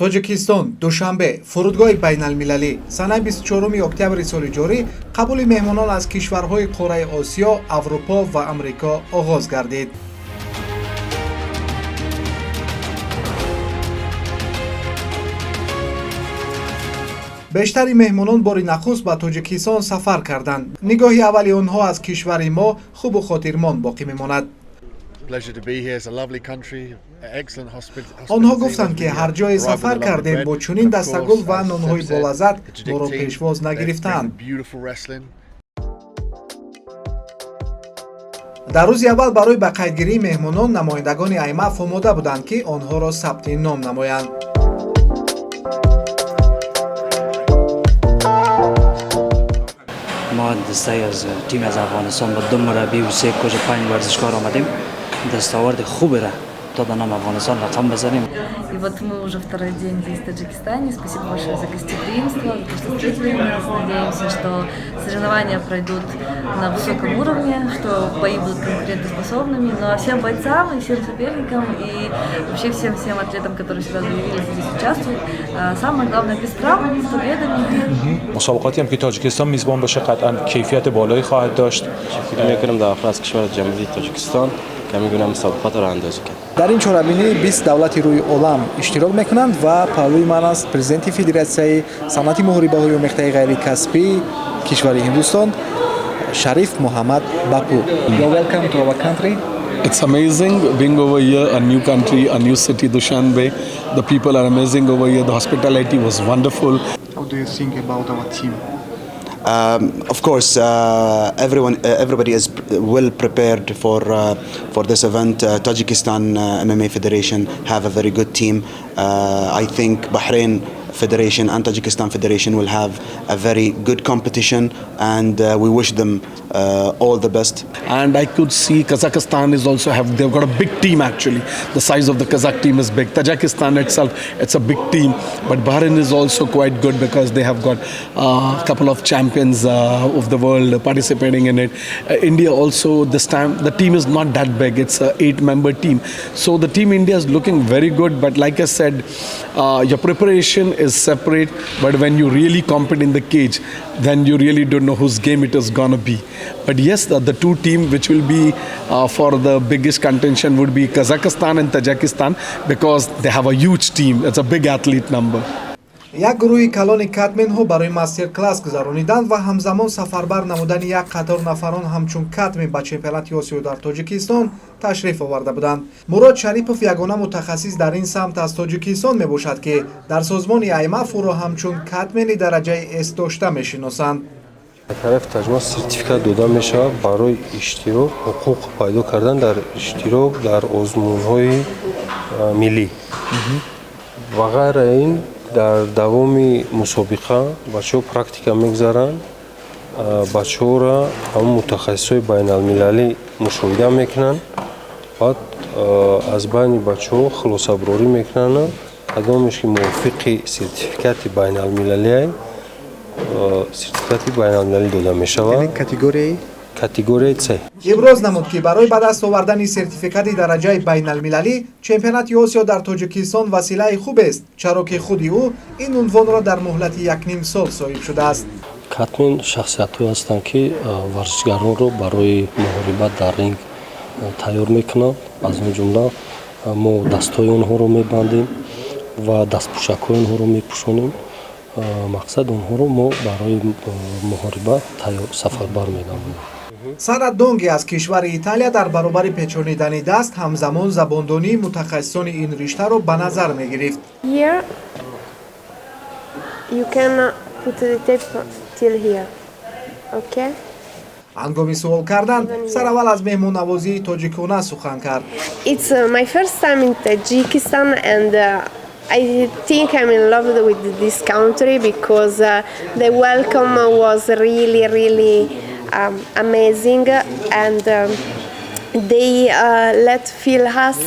Тоҷикистон, Душанбе, фурудгоҳи байналмилалӣ. Санаи 24 октябри соли ҷорӣ қабули меҳмонон аз кишварҳои қораи Осиё, Аврупо ва Амрико оғоз гардид. Бештари меҳмонон бори нахуст ба Тоҷикистон сафар карданд. Нигоҳи аввали онҳо аз кишвари мо хубу хотирмон боқӣ мемонад. Онҳо гуфтанд, ки ҳар ҷое сафар кардем, бо чунин дастагул ва нонҳои болаззат моро пешвоз нагирифтаанд. Дар рӯзи аввал барои ба қайдгирии меҳмонон намояндагони аймаф омода буданд, ки онҳоро сабти ном намоянд. ما دسته از تیم از افغانستان با دو مربی و سه کوچ، پنج ورزشکار آمدیم. دستاورد خوب را تا به نام افغانستان رقم بزنیم. И вот мы уже второй день здесь, в Таджикистане. Спасибо большое за гостеприимство, за то, что встретили нас. Надеемся, что соревнования пройдут на высоком уровне, что бои будут конкурентоспособными. Ну а всем бойцам и всем соперникам и вообще всем-всем атлетам, которые сюда заявились, здесь участвуют, самое главное, без травм, с победами. مسابقاتی هم که تاجیکستان میزبان باشه، قطعا کیفیت بالایی خواهد داشت. فکر میکنم در آخر از کشور جمهوری تاجیکستان که میگونم مسابقات را اندازی کرد. Дар ин чорабинӣ 20 давлати рӯи олам иштирок мекунанд ва паҳлӯи ман аст президенти Федератсияи санъати муҳорибаҳои омехтаи ғайрикасбии кишвари Ҳиндустон Шариф Муҳаммад Бапу. You're welcome to our country. It's amazing being over here, a new country, a new city, Dushanbe. The people are amazing over here. The hospitality was wonderful. How do you think about our team? Of course, everybody is well prepared for this event. Tajikistan MMA Federation have a very good team. I think Bahrain Federation and Tajikistan Federation will have a very good competition, and we wish them all the best. And I could see Kazakhstan is also have, they've got a big team actually. The size of the Kazakh team is big. Tajikistan itself, it's a big team, but Bahrain is also quite good because they have got a couple of champions of the world participating in it. India also, this time the team is not that big. It's a 8-member team. So the team India is looking very good, but like I said, your preparation is separate, but when you really compete in the cage, then you really don't know whose game it is gonna be. But yes, the two team which will be for the biggest contention would be Kazakhstan and Tajikistan, because they have a huge team. It's a big athlete number. Як гурӯҳи калони катменҳо барои мастер-класс гузаронидан ва ҳамзамон сафарбар намудани як қатор нафарон ҳамчун катмен ба чемпионати Осиё дар Тоҷикистон ташриф оварда буданд. Мурод Шарипов ягона мутахассис дар ин самт аз Тоҷикистон мебошад, ки дар созмони аймаф ӯро ҳамчун катмени дараҷаи С дошта мешиносанд. Тарафи таҷма сертификат дода мешавад барои иштирок, ҳуқуқ пайдо кардан дар иштирок дар озмунҳои миллӣ ва ғайра. Ин дар давоми мусобиқа бачаҳо практика мегузаранд, бачаҳоро ҳамон мутахассисҳои байналмилалӣ мушоҳида мекунанд, баъд аз байни бачаҳо хулосабарорӣ мекунанд, кадомеш ки мувофиқи сертификати байналмилалиай, сертификати байналмилалӣ дода мешавад. Категорияи? Категорияи С. Иброз намуд, ки барои ба даст овардани сертификати дараҷаи байналмилалӣ чемпионати Осиё дар Тоҷикистон василаи хубест, чаро ки худи ӯ ин унвонро дар муҳлати якним сол соҳиб шудааст. Катмен шахсиятҳое ҳастанд, ки варзишгаронро барои муҳориба дар ринг тайёр мекунанд. Аз он ҷумла мо дастҳои онҳоро мебандем ва дастпӯшакҳои онҳоро мепӯшонем. Мақсад, онҳоро мо барои муҳориба тайёр сафарбар менамоем. Сара Донги аз кишвари Италия дар баробари печонидани даст ҳамзамон забондонии мутахассисони ин риштаро ба назар мегирифт. Here you can put the tape till here. Okay? Ҳангоми суол кардан сараввал аз меҳмоннавозии тоҷикона сухан кард. It's my first time in Tajikistan, and I think I'm in love with this country because the welcome was really, really amazing, and they let feel us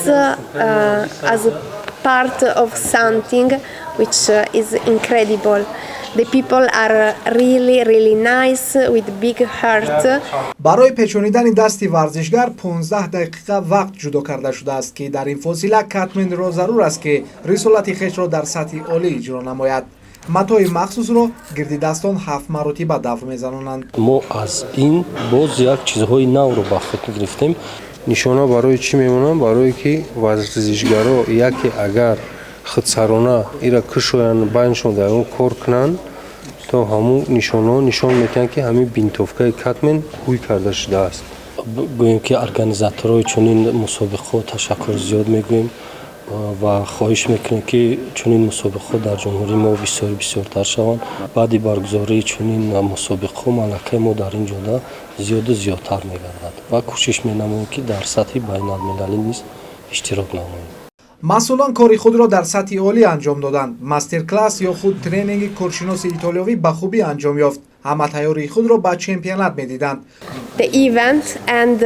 as a part of something which is incredible. The people are really, really nice with big heart. Барои печонидани дасти варзишгар 15 дақиқа вақт ҷудо карда шудааст, ки дар ин фосила катменро зарур аст, ки рисолати хешро дар сатҳи олӣ иҷро намояд. Матои махсусро гирди дастон ҳафт маротиба давр мезанонанд. Мо аз ин боз як чизҳои навро ба худ гирифтем. Нишона барои чӣ мемонанд? Барое ки варзишгаро яке агар худсарона ира кушоянд, байншон дар он кор кунанд, то ҳамун нишонаҳо нишон медиҳанд, ки ҳамин бинтовкаи катмен ҳуй карда шудааст. Гӯем, ки организаторҳои чунин мусобиқаҳо ташаккур зиёд мегӯем ва хоҳиш мекунем, ки чунин мусобиқаҳо дар ҷумҳурии мо бисёр бисёртар шаванд. Баъди баргузории чунин мусобиқаҳо малакаи мо дар ин ҷода зиёду зиёдтар мегардад ва кӯшиш менамоем, ки дар сатҳи байналмилалӣ низ иштирок намоем. Масъулон кори худро дар сатҳи олӣ анҷом доданд. Мастер-класс ё худ тренинги коршиноси итолиёвӣ ба хубӣ анҷом ёфт. Ҳама тайёрии худро ба чемпионат медиданд. The event and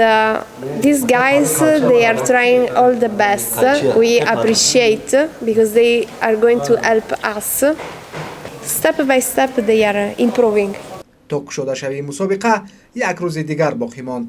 these guys, they are trying all the best. We appreciate because they are going to help us. Step by step they are improving. То кушодашавии мусобиқа як рӯзи дигар боқӣ монд.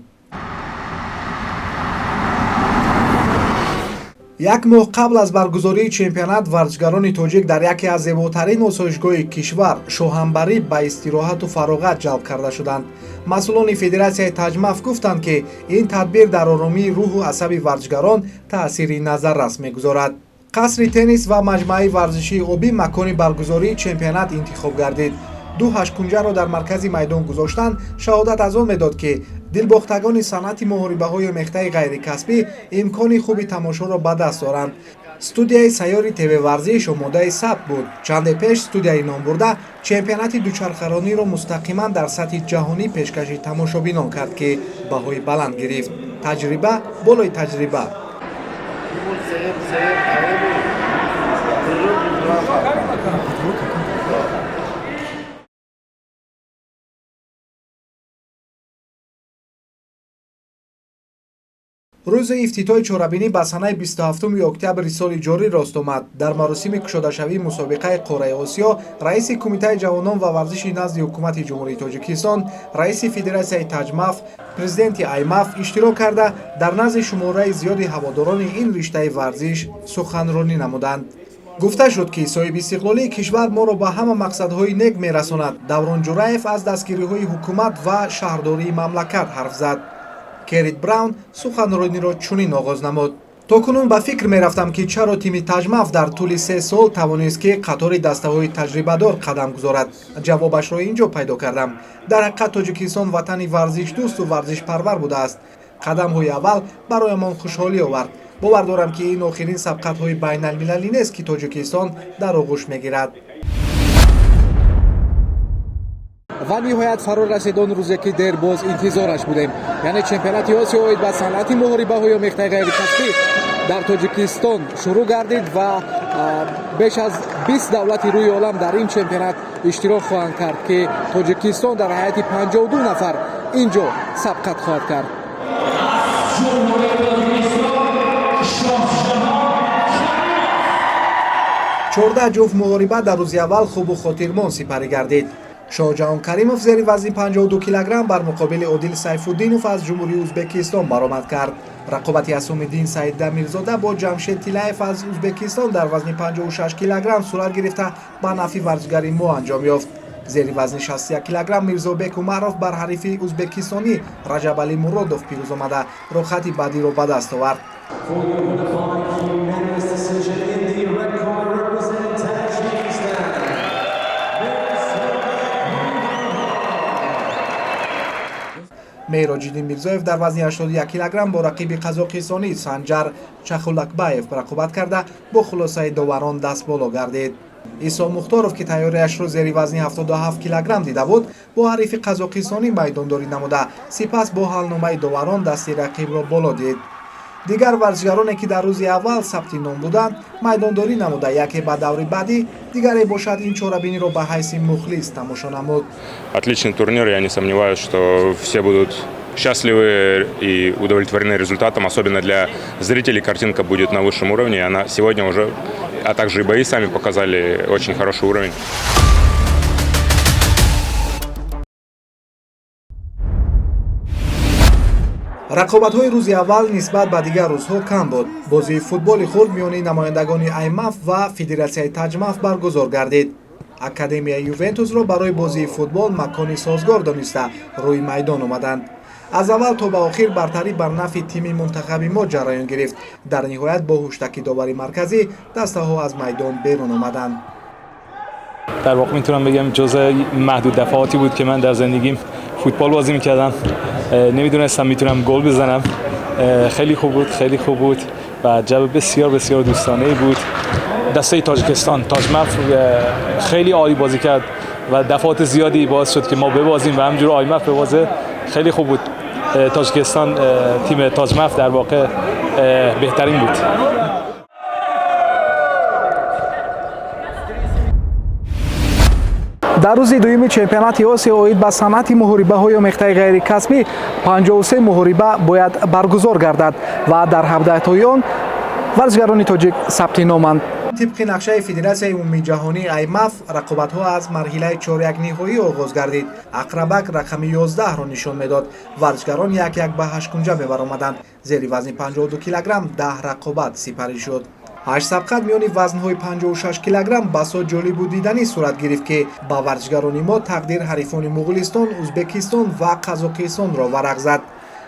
Як моҳ қабл аз баргузории чемпионат варзишгарони тоҷик дар яке аз зеботарин осоишгоҳи кишвар, Шоҳамбарӣ, ба истироҳату фароғат ҷалб карда шуданд. Масъулони Федератсияи Таҷмаф гуфтанд, ки ин тадбир дар оромии рӯҳу асаби варзишгарон таъсири назаррас мегузорад. Қасри теннис ва маҷмӯаи варзишии обӣ макони баргузории чемпионат интихоб гардид. Ду ҳашткунҷаро дар маркази майдон гузоштан шаҳодат аз он медод, ки дилбохтагони санъати муҳорибаҳои омехтаи ғайрикасбӣ имкони хуби тамошоро ба даст доранд. Студияи сайёри ТВ Варзиш омодаи сабт буд. Чанде пеш студияи номбурда чемпионати дучархарониро мустақиман дар сатҳи ҷаҳонӣ пешкаши тамошобинон кард, ки баҳои баланд гирифт. Таҷриба болои таҷриба. Рӯзи ифтитоҳи чорабинӣ ба санаи 27 октябри соли ҷорӣ рост омад. Дар маросими кушодашавии мусобиқаи қораи Осиё раиси Кумитаи ҷавонон ва варзиши назди Ҳукумати Ҷумҳурии Тоҷикистон, раиси Федератсияи Таҷмаф, президенти Аймаф иштирок карда, дар назди шумораи зиёди ҳаводорони ин риштаи варзиш суханронӣ намуданд. Гуфта шуд, ки соҳибистиқлолии кишвар моро ба ҳама мақсадҳои нек мерасонад. Даврон Ҷураев аз дастгириҳои ҳукумат ва шаҳрдории мамлакат ҳарф зад. Керит Браун суханрониро чунин оғоз намуд: то кунун ба фикр мерафтам, ки чаро тими Таҷмаф дар тӯли 3 сол тавонист, ки қатори дастаҳои таҷрибадор қадам гузорад. Ҷавобашро ин ҷо пайдо кардам. Дар ҳақиқат, Тоҷикистон ватани варзишдӯсту варзишпарвар будааст. Қадамҳои аввал бароямон хушҳолӣ овард. Бовар дорам, ки ин охирин сабқатҳои байналмилалӣ нест, ки Тоҷикистон дар оғӯш мегирад. Ва ниҳоят фаро расид он рӯзе, ки дербоз интизораш будем, яъне чемпионати Осиё оид ба санъати муҳорибаҳои омехтаи ғайрикасбӣ дар Тоҷикистон шурӯъ гардид ва беш аз 20 давлати рӯи олам дар ин чемпионат иштирок хоҳанд кард, ки Тоҷикистон дар ҳайати 52 нафар ин ҷо сабқат хоҳад кард. 14 ҷуфт муҳориба дар рӯзи аввал хубу хотирмон сипарӣ гардид. Шоҳҷаҳон Каримов зери вазни 52 килограмм бар муқобили Одил Сайфуддинов аз Ҷумҳурии Ӯзбекистон баромад кард. Рақобати Асомиддин Саиддамирзода бо Ҷамшед Тилаев аз Ӯзбекистон дар вазни 56 килограмм сурат гирифта, ба нафъи варзишгари мо анҷом ёфт. Зери вазни 61 килограмм Мирзобек Умаров бар ҳарифи ӯзбекистонӣ Раҷабалӣ Муродов пирӯз омада, роҳхати баъдиро ба даст овард. Меҳроҷиддин Мирзоев дар вазни 81 килограмм бо рақиби қазоқистонӣ Санҷар Чахулакбаев рақобат карда, бо хулосаи доварон дастболо гардид. Исо Мухторов, ки тайёриашро зери вазни 77 килограмм дида буд, бо ҳарифи қазоқистонӣ майдондорӣ намуда, сипас бо ҳалномаи доварон дасти рақибро боло дид. Дигар варзишгароне, ки дар рӯзи аввал сабти ном буданд, майдондорӣ намуда, яке ба даври баъдӣ, дигаре бошад ин чорабиниро ба ҳайси мухлис тамошо намуд. Отличный турнир, я не сомневаюсь, что все будут счастливы и удовлетворены результатом, особенно для зрителей картинка будет на высшем уровне. Она сегодня уже, а также и бои сами показали очень хороший уровень. Рақобатҳои рӯзи аввал нисбат ба дигар рӯзҳо кам буд. Бозии футболи хурд миёни намояндагони аймаф ва федератсияи Таҷмаф баргузор гардид. Академияи Ювентусро барои бозии футбол макони созгор дониста, рӯи майдон омаданд. Аз аввал то ба охир бартарӣ бар нафъи тими мунтахаби мо ҷараён гирифт. Дар ниҳоят бо ҳуштаки довари марказӣ дастаҳо аз майдон берун омаданд. در واقع میتونم بگم جزء محدود دفعاتی بود که من در زندگیم فوتبال بازی میکردم. نمیدونستم میتونم گل بزنم. خیلی خوب بود، خیلی خوب بود و جو بسیار بسیار دوستانه بود. دسته تاجیکستان تاجمف خیلی عالی بازی کرد و دفعات زیادی باعث شد که ما ببازیم و همینجور آیمف ببازه. خیلی خوب بود. تاجیکستان، تیم تاجمف در واقع بهترین بود. Дар рӯзи дуюми чемпионати Осиё оид ба санъати муҳорибаҳои омехтаи ғайрикасбӣ 53 муҳориба бояд баргузор гардад ва дар 17тои он варзишгарони тоҷик сабти номанд. Тибқи нақшаи Федератсияи умумиҷаҳонии аймаф, рақобатҳо аз марҳилаи чорякниҳоӣ оғоз гардид. Ақрабак рақами 11-ро нишон медод. Варзишгарон як як ба ҳашткунҷа мебаромаданд. Зери вазни 52 килограмм 10 рақобат сипарӣ шуд. Ҳашт сабқат миёни вазнҳои 56 килограмм басо ҷолибу диданӣ сурат гирифт, ки ба варзишгарони мо тақдир ҳарифони Муғулистон, Ӯзбекистон ва Қазоқистонро варақ зад.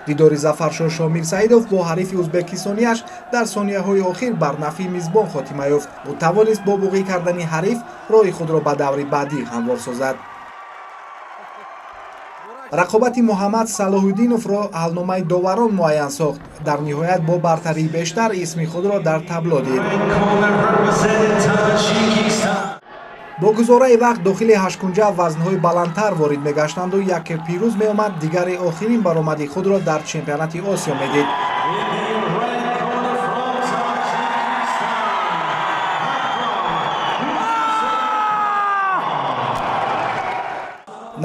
Дидори Зафаршо Шомирсаидов бо ҳарифи ӯзбекистонияш дар сонияҳои охир бар нафъи мизбон хотима ёфт. Ӯ тавонист бо буғӣ кардани ҳариф роҳи худро ба даври баъдӣ ҳамвор созад. Рақобати Муҳаммад Салоҳуддиновро ҳалномаи доварон муайян сохт. Дар ниҳоят бо бартарии бештар исми худро дар табло дид. Бо гузораи вақт дохили ҳашткунҷа вазнҳои баландтар ворид мегаштанду яке пирӯз меомад, дигаре охирин баромади худро дар чемпионати Осиё медид.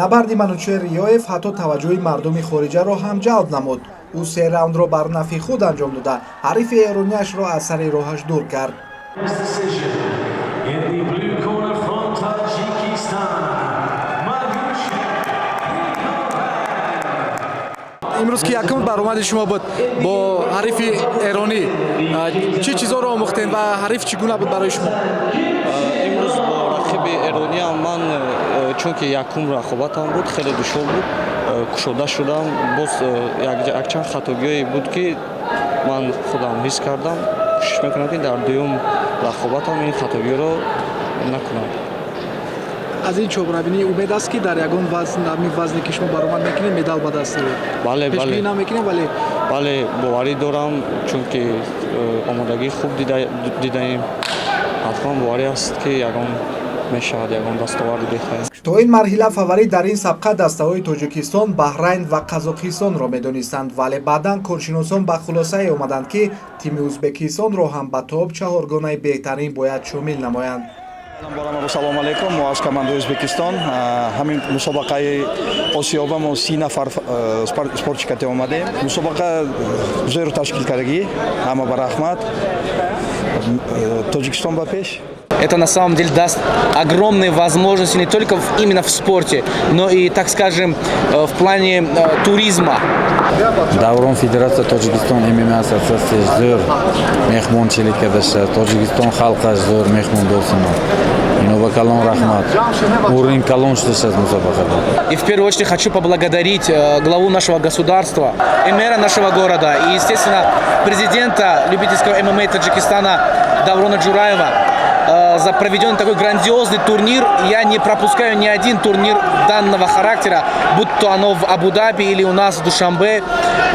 Набарди Манучер Риёев ҳатто таваҷҷӯҳи мардуми хориҷаро ҳам ҷалб намуд. Ӯ се раундро бар нафъи худ анҷом дода, ҳарифи эрониашро аз сари роҳаш дур кард. Имрӯз ки якум баромади шумо буд бо ҳарифи эронӣ, чӣ чизҳоро омӯхтем ва ҳариф чӣ гуна буд барои шумо? Имрӯз бо рақиби эрониам ман, чунки якум рақобатам буд, хеле душвор буд, кушода шудам. Боз якчанд хатогиҳое буд, ки ман худам ҳис кардам. Кӯшиш мекунам, ки дар дуюм рақобатам ин хатогиҳоро накунам. Аз ин чорабинӣ умед аст, ки дар ягон вазн, ҳамин вазне ки шумо баромад мекунед, медал ба даст оред? Бале, бале. Пешбинӣ намекунем, вале Бале, боварӣ дорам, чунки омодагии хуб дидаем. Ҳатман боварӣ аст, ки ягон мешавад, ягон дастоварди беҳтар. То ин марҳила фаворит дар ин сабқа дастаҳои Тоҷикистон, Баҳрайн ва Қазоқистонро медонистанд, вале баъдан коршиносон ба хулосае омаданд, ки тими Ӯзбекистонро ҳам ба топ чаҳоргонаи беҳтарин бояд шомил намоянд. Салом алейкум. Мо аз командаи Ӯзбекистон ҳамин мусобақаи Осиёба мо 30 нафар спортчикате омадем. Мусобақа зӯру ташкил кардагӣ, ҳама ба раҳмат. Тоҷикистон ба пеш. Это на самом деле даст огромные возможности не только именно в спорте, но и, так скажем, в плане туризма. Даврон Федерация Тоҷикистон ММА ассоциатсияш зӯр меҳмончилик кардаша. Тоҷикистон халқаш зӯр меҳмондорсино. Ино ба калон раҳмат. Уровень калон шудашаст мусобақада. И в первую очередь хочу поблагодарить главу нашего государства, и мэра нашего города, и, естественно, президента любительского ММА Таджикистана Даврона Джураева за проведенный такой грандиозный турнир. Я не пропускаю ни один турнир данного характера, будь то оно в Абу-Даби или у нас в Душанбе.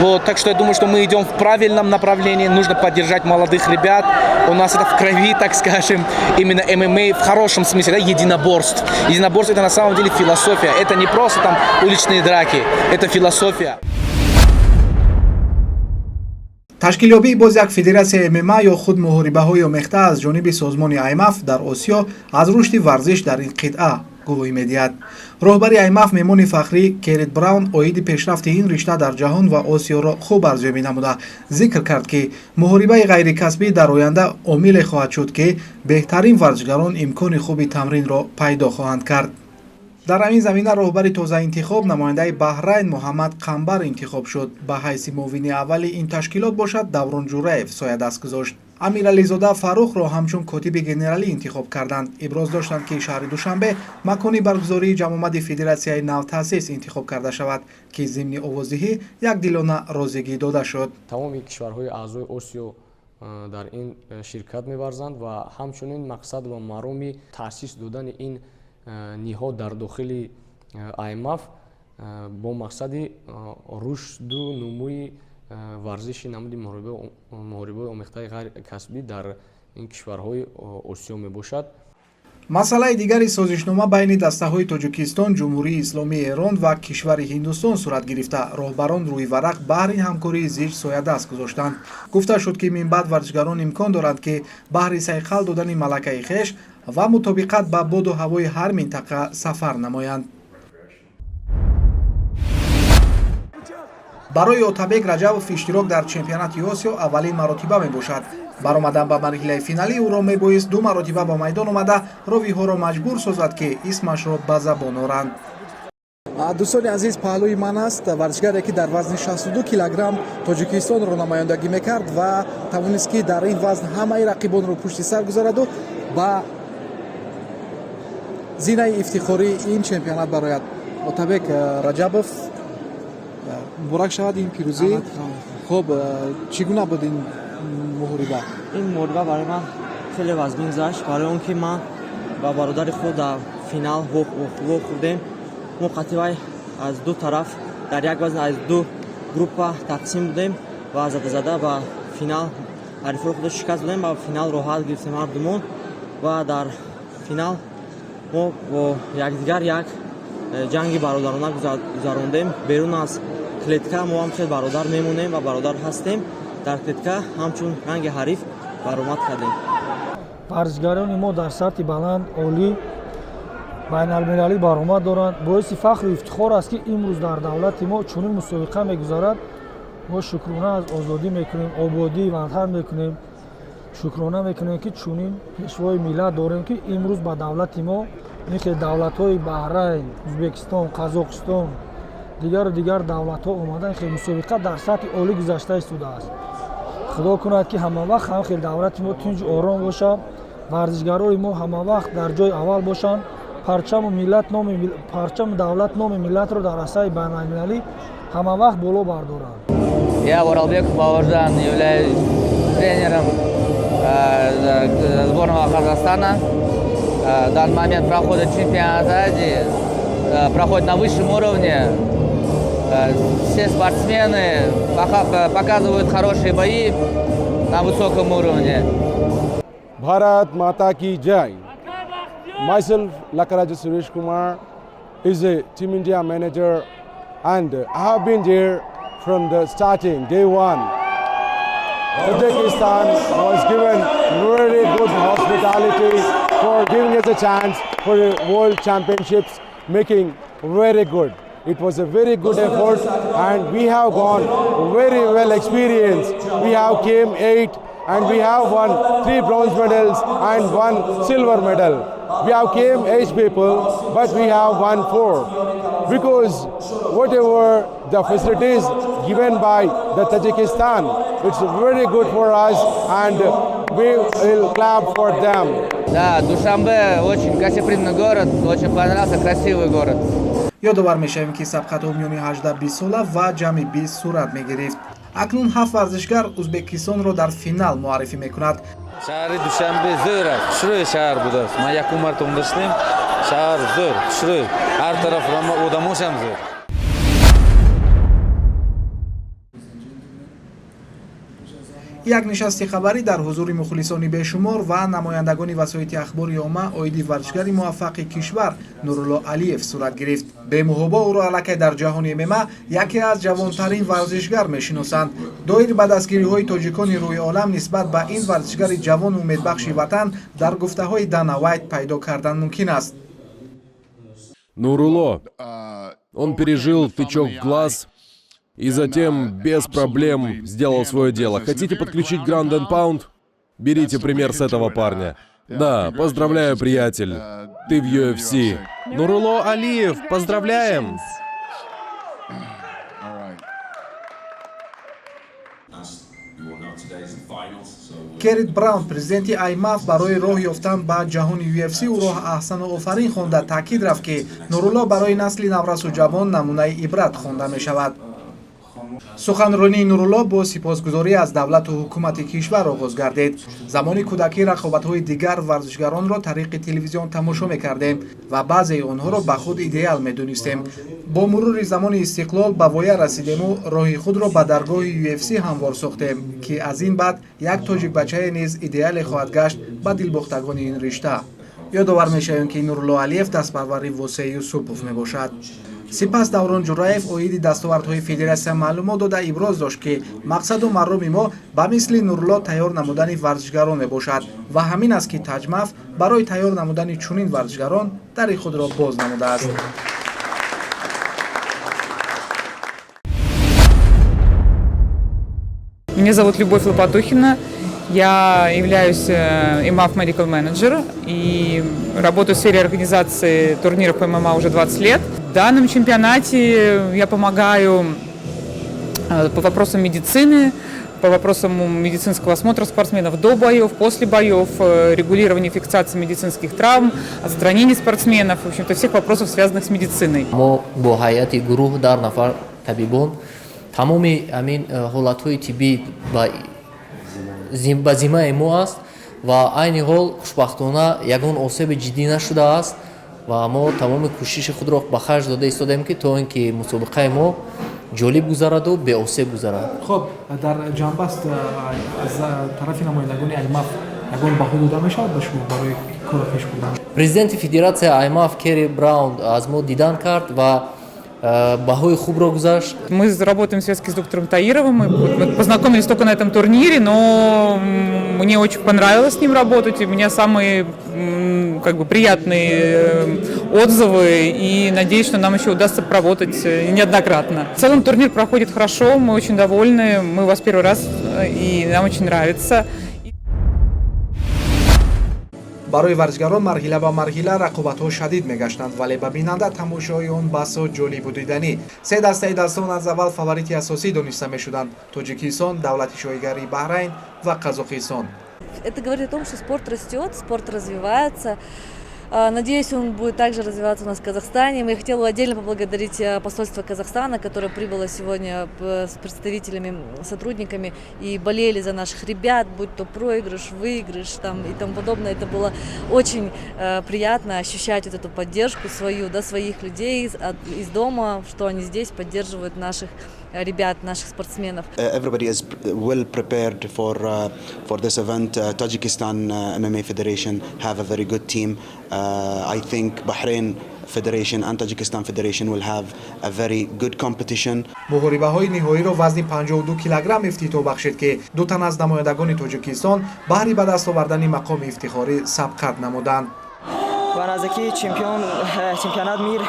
Вот, так что я думаю, что мы идем в правильном направлении. Нужно поддержать молодых ребят. У нас это в крови, так скажем, именно ММА в хорошем смысле, да, единоборств. Единоборство — это на самом деле философия. Это не просто там уличные драки, это философия. Ташкилёбии боз як федератсияи ММА ё худ муҳорибаҳои омехта аз ҷониби созмони аймаф дар Осиё аз рушди варзиш дар ин қитъа гувоҳӣ медиҳад. Роҳбари аймаф, меҳмони фахрӣ Керит Браун оиди пешрафти ин ришта дар ҷаҳон ва Осиёро хуб арзёбӣ намуда, зикр кард, ки муҳорибаи ғайрикасбӣ дар оянда омиле хоҳад шуд, ки беҳтарин варзишгарон имкони хуби тамринро пайдо хоҳанд кард. Дар ҳамин замина роҳбари тозаинтихоб, намояндаи Баҳрайн Муҳаммад Қамбар интихоб шуд. Ба ҳайси муовини аввали ин ташкилот бошад, Даврон Ҷураев соядаст гузошт. Амирализода Фаррухро ҳамчун котиби генералӣ интихоб карданд. Иброз доштанд, ки шаҳри Душанбе макони баргузории ҷамъомади федератсияи навтаъсис интихоб карда шавад, ки зимни овоздиҳӣ якдилона розигӣ дода шуд. Тамоми кишварҳои аъзои Осиё дар ин ширкат меварзанд ва ҳамчунин мақсад ва мароми таъсис додани ин ниҳод дар дохили АММАФ бо мақсади рушду нумӯи варзиши намуди муҳорибаҳои омехтаи ғайрикасбӣ дар ин кишварҳои Осиё мебошад. Масъалаи дигари созишнома байни дастаҳои Тоҷикистон, Ҷумҳурии Исломии Эрон ва кишвари Ҳиндустон сурат гирифта, роҳбарон рӯи варақ баҳри ҳамкории зич соядаст гузоштанд. Гуфта шуд, ки минбаъд варзишгарон имкон доранд, ки баҳри сайқал додани малакаи хеш ва мутобиқат ба боду ҳавои ҳар минтақа сафар намоянд. Барои Отабек Раҷабов иштирок дар чемпионати Осиё аввалин маротиба мебошад. Баромадан ба марҳилаи финалӣ ӯро мебоист ду маротиба ба майдон омада, ровиҳоро маҷбур созад, ки исмашро ба забон оранд. Дӯстони азиз, паҳлӯи ман аст варзишгаре, ки дар вазни 62 килограмм Тоҷикистонро намояндагӣ мекард ва тавонист, ки дар ин вазн ҳамаи рақибонро пушти сар гузораду ба зинаи ифтихории ин чемпионат барояд. Отабек Раҷабов, муборак шавад ин пирӯзӣ. Хуб, чӣ гуна буд ин муҳориба? Ин муҳориба барои ман хеле вазмин гузашт, барои он ки ман ба бародари худ дар финал вохӯрдем. Мо қатъи аз ду тараф дар як вазн аз ду группа тақсим будем ва зада-зада ба финал ҳарифҳои худро шикаст додем ва финал роҳат гирифтем ҳардумон. Ва дар финал мо бо якдигар як ҷанги бародарона гузарондем. Берун аз клетка мо ҳам хел бародар мемонем ва бародар ҳастем. Дар клетка ҳамчун ранги ҳариф баромад кардем. Варзишгарони мо дар сатҳи баланд, олӣ, байналмилалӣ баромад доранд. Боиси фахру ифтихор аст, ки имрӯз дар давлати мо чунин мусобиқа мегузарад. Мо шукрона аз озодӣ мекунем, ободии ватан мекунем, шукрона мекунем, ки чунин пешвои миллат дорем, ки имрӯз ба давлати мо ин хел давлатҳои Баҳрайн, Ӯзбекистон, Қазоқистон, дигару дигар давлатҳо омада, ин хел мусобиқа дар сатҳи олӣ гузашта истодааст. Худо кунад, ки ҳамавақт ҳам хел давлати мо тинҷу ором бошад, варзишгарои мо ҳамавақт дар ҷои аввал бошанд, парчаму миллат номи парчаму давлат, номи миллатро дар арсаи байналмилалӣ ҳамавақт боло бардоранд. Я, Оралбеков Бауыржан, являюсь тренером сборного Казахстана. В данный момент проходит чемпионат Азии, проходит на высшем уровне. Все спортсмены показывают хорошие бои на высоком уровне. Bharat Mata ki Jai. Myself, Lakkaraju Suresh Kumar, is a Team India manager, and I have been there from the starting, day one. Tajikistan was given very good hospitality for giving us a chance for the World Championships, making very good. It was a very good effort, and we have gone very well experienced. We have came 8 and we have won 3 bronze medals and 1 silver medal. We have came 8 people, but we have won 4. Because whatever the facilities given by the Tajikistan, it's very good for us, and we will clap for them. Да, Душанбе очень гостеприимный город, очень понравился, красивый город. Ёдовар мешавем, ки сабқатҳо миёни 18-20 сола ва ҷамъи 20 сурат мегирифт. Акнун ҳафт варзишгар Ӯзбекистонро дар финал муаррифӣ мекунад. Шаҳри Душанбе зӯр аст, хушрӯй шаҳр будааст. Ман якум марта омада шудем. Шаҳр зӯр, хушрӯй, ҳар тараф одамошам зӯр. Як нишасти хабарӣ дар ҳузури мухлисони бешумор ва намояндагони васоити ахбори омма оиди варзишгари муваффақи кишвар Нурулло Алиев сурат гирифт. Бемуҳобо ӯро аллакай дар ҷаҳони ММА яке аз ҷавонтарин варзишгар мешиносанд. Доир ба дастгириҳои тоҷикони рӯи олам нисбат ба ин варзишгари ҷавону умедбахши ватан дар гуфтаҳои Дана Вайт пайдо кардан мумкин аст. Нурулло, он пережил тычок в глаз и затем без проблем сделал свое дело. Хотите подключить Ground and Pound? Берите пример с этого парня. Да, поздравляю, приятель. Ты в UFC. Нурулло Алиев, поздравляем! Керрит Браун, президенти IMMAF, барои роҳ ёфтан ба ҷаҳони UFC ӯро аҳсану офарин хонда, таъкид рафт, ки Нурулло барои насли наврасу ҷавон намунаи ибрат хонда мешавад. Суханронии Нурулло бо сипосгузорӣ аз давлату ҳукумати кишвар оғоз гардид. Замони кӯдакӣ рақобатҳои дигар варзишгаронро тариқи телевизион тамошо мекардем ва баъзеи онҳоро ба худ идеал медонистем. Бо мурури замони истиқлол ба воя расидему роҳи худро ба даргоҳи UFC ҳамвор сохтем, ки аз ин баъд як тоҷикбачае низ идеале хоҳад гашт ба дилбохтагони ин ришта. Ёдовар мешавем, ки Нурулло Алиев дастпарвари Восеъ Юсупов мебошад. Сипас Даврон Ҷураев оиди дастовардҳои федератсия маълумот дода, иброз дошт, ки мақсаду мароми мо ба мисли Нурулло тайёр намудани варзишгарон мебошад ва ҳамин аст, ки ТАҶМАФ барои тайёр намудани чунин варзишгарон дари худро боз намудааст. Меня зовут Любовь Лопатухина. Я являюсь IMMAF Medical Manager и работаю в сфере организации турниров по ММА уже 20 лет. В данном чемпионате я помогаю по вопросам медицины, по вопросам медицинского осмотра спортсменов до боев, после боев, регулирования фиксации медицинских травм, отстранения спортсменов, в общем-то, всех вопросов, связанных с медициной. Мо бо ҳайати гурӯҳ дар нафар табибон тамоми ҳамин ҳолатҳои тиббӣ ба зиммаи мо аст ва айни ҳол хушбахтона ягон осеби ҷиддӣ нашудааст ва мо тамоми кӯшиши худро ба харҷ дода истодаем, ки то ин ки мусобиқаи мо ҷолиб гузараду беосеб гузарад. Хуб, дар ҷанбаст аз тарафи намояндагони IMMAF ягон баҳо дода мешавад ба шумо барои корро пеш бурдан? Президенти федератсия IMMAF Керри Браун аз мо дидан кард ва баҳои хубро гузашт. Мы работаем в связке с доктором Таировым, мы познакомились только на этом турнире, но мне очень понравилось с ним работать, и у меня самые, как бы, приятные отзывы, и надеюсь, что нам еще удастся поработать неоднократно. В целом турнир проходит хорошо, мы очень довольны, мы у вас первый раз, и нам очень нравится. Барои варзишгарон марҳила ба марҳила рақобатҳо шадид мегаштанд, вале ба бинанда тамошои он басо ҷолибу диданӣ. Се дастаи дастон аз аввал фаворити асосӣ дониста мешуданд: Тоҷикистон, давлати шоҳигарии Баҳрайн ва Қазоқистон. Это говорит о том, что спорт растет, спорт развивается. Надеюсь, он будет также развиваться у нас в Казахстане. Я хотела отдельно поблагодарить посольство Казахстана, которое прибыло сегодня с представителями, сотрудниками и болели за наших ребят, будь то проигрыш, выигрыш там, и тому подобное. Это было очень приятно ощущать вот эту поддержку свою, да, своих людей из дома, что они здесь поддерживают наших ребят, наших спортсменов. Everybody is well prepared for this event. Tajikistan MMA Federation have a very good team. I think Bahrain Federation and Tajikistan Federation will have a very good competition. Муҳорибаҳои ниҳоиро вазни 52 килограмм ифтитоҳ бахшид, ки ду тан аз намояндагони Тоҷикистон баҳри ба даст овардани мақоми ифтихорӣ сабқат намуданд. Ба наздикии чемпионат мир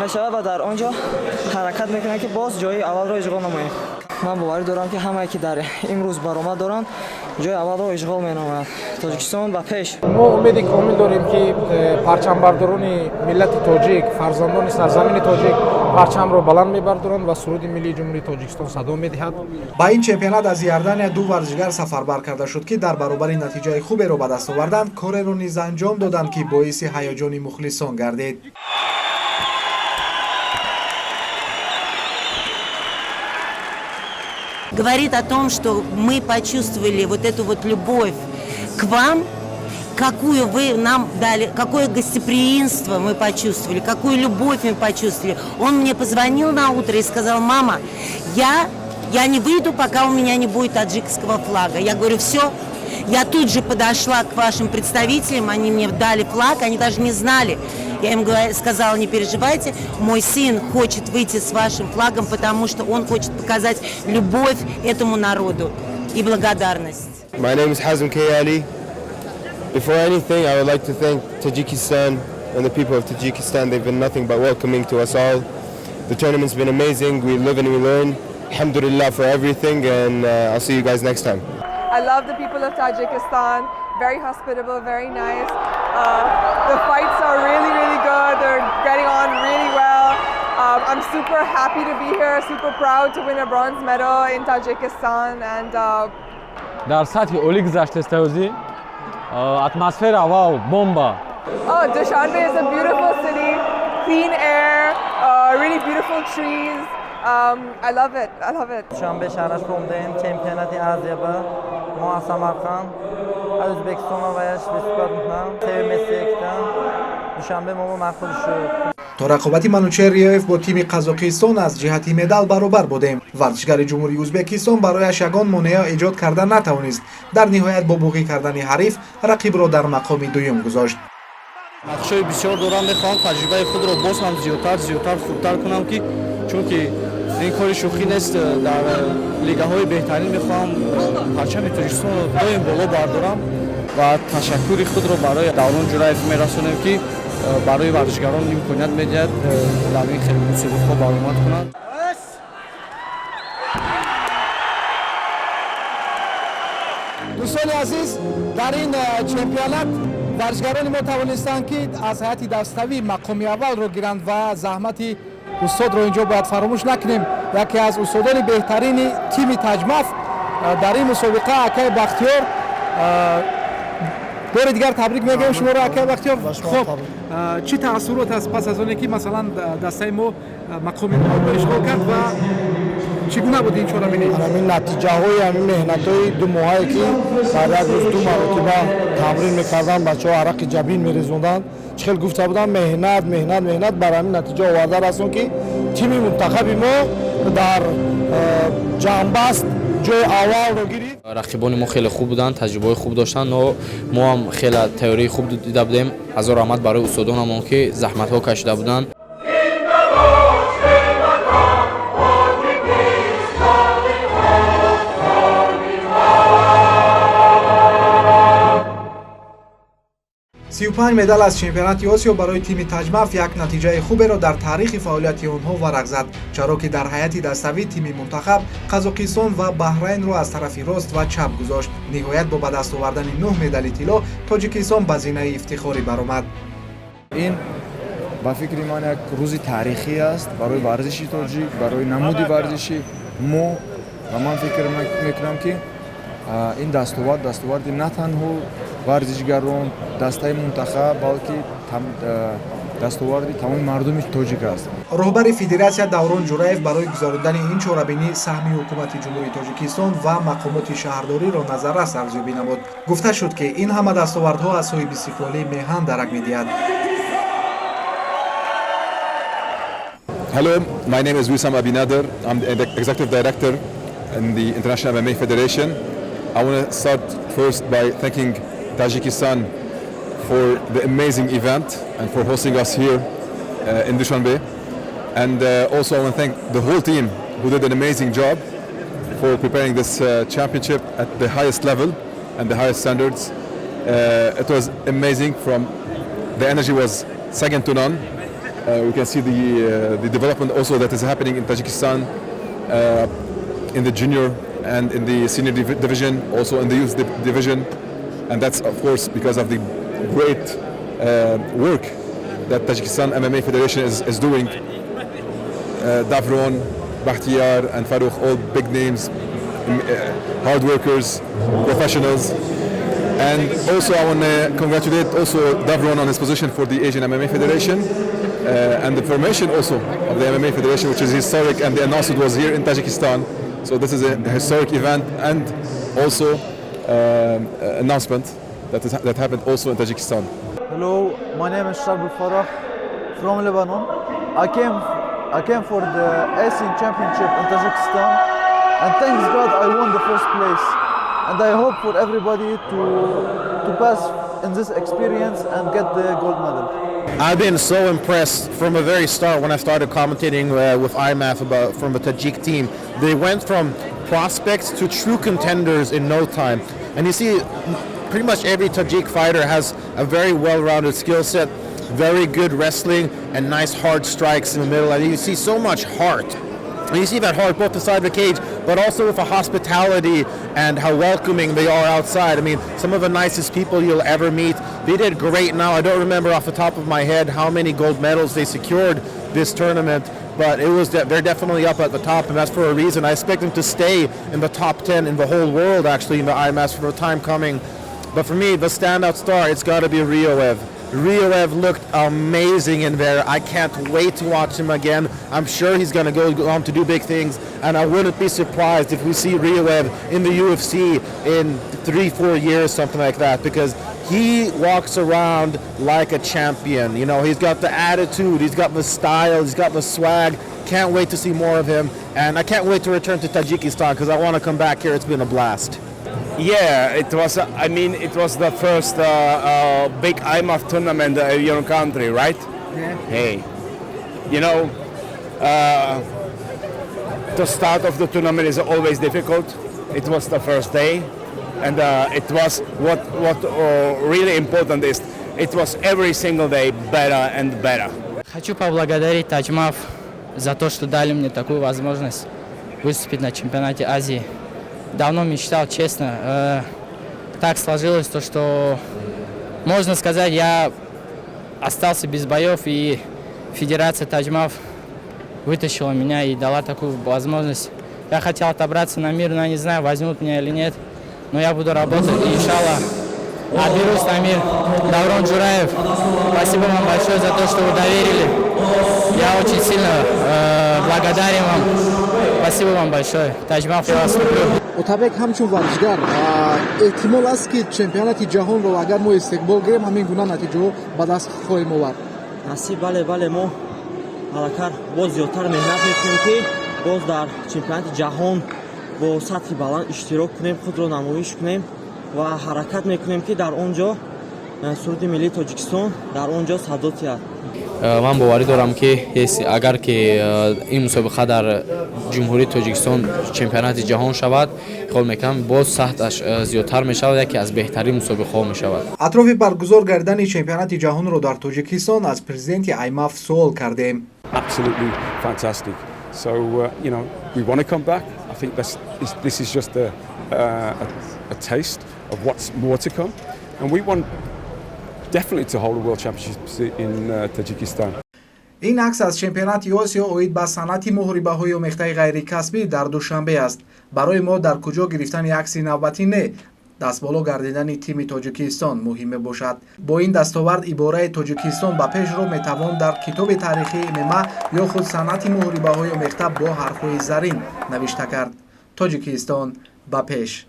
мешавад ва дар он ҷо ҳаракат мекунам, ки боз ҷои аввалро ишғол намоем. Ман боварӣ дорам, ки ҳамае ки дар имрӯз баромад доранд, ҷои аввалро ишғол менамоянд. Тоҷикистон ба пеш. Мо умеди комил дорем, ки парчамбардорони миллати тоҷик, фарзандони сарзамини тоҷик парчамро баланд мебардоранд ва суруди миллии Ҷумҳурии Тоҷикистон садо медиҳад. Ба ин чемпионат аз Иордания ду варзишгар сафарбар карда шуд, ки дар баробари натиҷаи хуберо ба даст оварданд, кореро низ анҷом доданд, ки боиси ҳаяҷони мухлисон гардид. Говорит о том, что мы почувствовали вот эту вот любовь к вам, какую вы нам дали, какое гостеприимство мы почувствовали, какую любовь мы почувствовали. Он мне позвонил на утро и сказал: мама, я не выйду, пока у меня не будет таджикского флага. Я говорю: все. Я тут же подошла к вашим представителям, они мне дали флаг, они даже не знали. Я им сказала: не переживайте, мой сын хочет выйти с вашим флагом, потому что он хочет показать любовь этому народу и благодарность. My name is Hazim Kayali. Before anything, I would like to thank Tajikistan and the people of Tajikistan. They've been nothing but welcoming to us all. The tournament's been amazing. We live and we learn. Alhamdulillah for everything, and I'll see you guys next time. I love the people of Tajikistan. Very hospitable, very nice. The fights are really, really good. They're Super happy to be here, super proud to win a bronze medal in Tajikistan and Дар сатҳи олӣ гузаштааст ҳозӣ атмосфера, вау, бомба. Oh, Dushanbe is a beautiful city, clean air, really beautiful trees. I love it. I love it. Душанбе шаҳраш омадаем чемпионати Азия ба мо аз Самарқанд аз Ӯзбекистон ваяш выступать мекунам севмесектан Душанбе мо маъқул шуд. То рақобати Манучер Риёев бо тими Қазоқистон аз ҷиҳати медал баробар будем. Варзишгари Ҷумҳурии Ӯзбекистон барояш ягон монеа эҷод карда натавонист. Дар ниҳоят бо буғӣ кардани ҳариф рақибро дар мақоми дуюм гузошт. Нақшаҳои бисёр дорам, мехоҳам таҷрибаи худро боз ҳам зиёдтар, зиёдтар, хубтар кунам, ки чунки ин кори шӯхӣ нест. Дар лигаҳои беҳтарин мехоҳам парчами Тоҷикистонро доим боло бардорам ва ташаккури худро барои Даврон Ҷураев мерасонем, ки барои варзишгарон имконият медиҳад дар ин хел мусобиқаҳо баромад кунанд. Дӯстони азиз, дар ин чемпионат варзишгарони мо тавонистанд, ки аз ҳайати даставӣ мақоми аввалро гиранд ва заҳмати устодро инҷо бояд фаромӯш накунем. Яке аз устодони беҳтарини тими Таҷмаф дар ин мусобиқа акаи Бахтиёр. Бори дигар табрик мегӯем шуморо, акаи Бахтиёр. Хуб, чӣ таассурот аст пас аз оне ки, масалан, дастаи мо мақоми аввалро ишғол кард ва чӣ гуна буд ин чорабинӣ? Ҳамин натиҷаҳои ҳамин меҳнатҳои 2 моҳае, ки дар як рӯз ду маротиба тамрин мекарданд, бачаҳо арақи ҷабин мерезонданд. Чӣ хел гуфта будам, меҳнат, меҳнат, меҳнат бар ҳамин натиҷа оварда расон, ки тими мунтахаби мо дар ҷамъбаст ҷои аввалро гирифт. Рақибони мо хеле хуб буданд, таҷрибаҳои хуб доштанд, но мо ҳам хеле тайёрии хуб дида будем. Ҳазор раҳмат барои устодонамон, ки заҳматҳо кашида буданд. 35 медал аз чемпионати Осиё барои тими Таҷмаф як натиҷаи хуберо дар таърихи фаъолияти онҳо варақ зад, чаро ки дар ҳайати даставӣ тими мунтахаб Қазоқистон ва Баҳрайнро аз тарафи рост ва чап гузошт. Ниҳоят бо ба даст овардани нӯҳ медали тилло Тоҷикистон ба зинаи ифтихорӣ баромад. Ин ба фикри ман як рӯзи таърихӣ аст барои варзиши тоҷик, барои намуди варзиши мо ва ман фикр мекунам, ки ин дастовард дастоварди на танҳо варзишгарон, дастаи мунтахаб, балки дастоварди тамоми мардуми тоҷик аст. Роҳбари федератсия Даврон Ҷураев барои гузарондани ин чорабинӣ саҳми ҳукумати Ҷумҳурии Тоҷикистон ва мақомоти шаҳрдориро назаррас арзёбӣ намуд. Гуфта шуд, ки ин ҳама дастовардҳо аз соҳибистиқлолии меҳан дарак медиҳад. Hello, my name is Wissam Abinader. I'm the Executive Director in the International MMA Federation. I want to start first by thanking Tajikistan for the amazing event and for hosting us here in Dushanbe. And also I want to thank the whole team who did an amazing job for preparing this championship at the highest level and the highest standards. It was amazing. From the energy was second to none. We can see the development also that is happening in Tajikistan in the junior and in the senior division, also in the youth division, and that's of course because of the great work that Tajikistan MMA Federation is doing. Davron, Bakhtiar and Farooq, all big names, hard workers, professionals. And also I want to congratulate also Davron on his position for the Asian MMA Federation and the formation also of the MMA Federation, which is historic, and the announcement was here in Tajikistan. So this is a historic event and also announcement that happened also in Tajikistan. Hello, my name is Sharbel Farah from Lebanon. I came for the Asian Championship in Tajikistan, and thanks God I won the first place. And I hope for everybody to pass in this experience and get the gold medal. I've been so impressed from the very start when I started commentating with IMMAF about from the Tajik team. They went from prospects to true contenders in no time. And you see, pretty much every Tajik fighter has a very well-rounded skill set, very good wrestling, and nice hard strikes in the middle. And you see so much heart. And you see that heart both inside the cage, but also with the hospitality and how welcoming they are outside. I mean, some of the nicest people you'll ever meet. They did great now. I don't remember off the top of my head how many gold medals they secured this tournament, But it was they're definitely up at the top, and that's for a reason. I expect them to stay in the top 10 in the whole world, actually, in the IMMAF for the time coming. But for me, the standout star, it's got to be Rioev. Rioev looked amazing in there. I can't wait to watch him again. I'm sure he's going to go on to do big things, and I wouldn't be surprised if we see Rioev in the UFC in 3, 4 years, something like that, because he walks around like a champion. He's got the attitude, he's got the style, he's got the swag. Can't wait to see more of him, and I can't wait to return to Tajikistan because I want to come back here. It's been a blast. Yeah, it was. I mean, it was the first big IMMAF tournament in your country, right? Yeah. Hey, the start of the tournament is always difficult. It was the first day, and it was what really important is it was every single day better and better. Хочу поблагодарить Таджмаф за то, что дали мне такую возможность выступить на чемпионате Азии. Давно мечтал, честно. Так сложилось то, что, можно сказать, я остался без боев, и Федерация Таджмаф вытащила меня и дала такую возможность. Я хотел отобраться на мир, но я не знаю, возьмут меня или нет. Но я буду работать, и, иншаллах, отберусь на мир. Даврон Джураев, спасибо вам большое за то, что вы доверили. Я очень сильно благодарен вам. Спасибо вам большое. Таджмаф, я вас люблю. Отабек, ҳамчун варзишгар, эҳтимол аст, ки чемпионати ҷаҳонро агар мо истиқбол гирем, ҳамин гуна натиҷаҳо ба даст хоҳем овард? Насиб, бале, бале, мо аллакай боз зиёдтар меҳнат мекунем, ки боз дар чемпионати ҷаҳон бо сатҳи баланд иштирок кунем, худро намоиш кунем ва ҳаракат мекунем, ки дар он ҷо суруди миллии Тоҷикистон дар он ҷо садо диҳад. Ман боварӣ дорам, ки агар ки ин мусобиқа дар Ҷумҳурии Тоҷикистон чемпионати ҷаҳон шавад, хиёл мекунам, боз сатҳаш зиёдтар мешавад, яке аз беҳтарин мусобиқаҳо мешавад. Атрофи баргузор гардидани чемпионати ҷаҳонро дар Тоҷикистон аз президенти IMMAF суол кардем. Absolutely fantastic. So, we want to come back. I think this is just a taste of what's more to come. And we want definitely to hold a World Championships in Tajikistan. Ин акс аз чемпионати Осиё оид ба санъати муҳорибаҳои омехтаи ғайрикасбӣ дар Душанбе аст. Барои мо дар куҷо гирифтани акси навбатӣ не, дастболо гардидани тими Тоҷикистон муҳим мебошад. Бо ин дастовард ибораи «Тоҷикистон ба пешро» метавон дар китоби таърихии ММА ё худ санъати муҳорибаҳои омехта бо ҳарфҳои зарин навишта кард. Тоҷикистон ба пеш!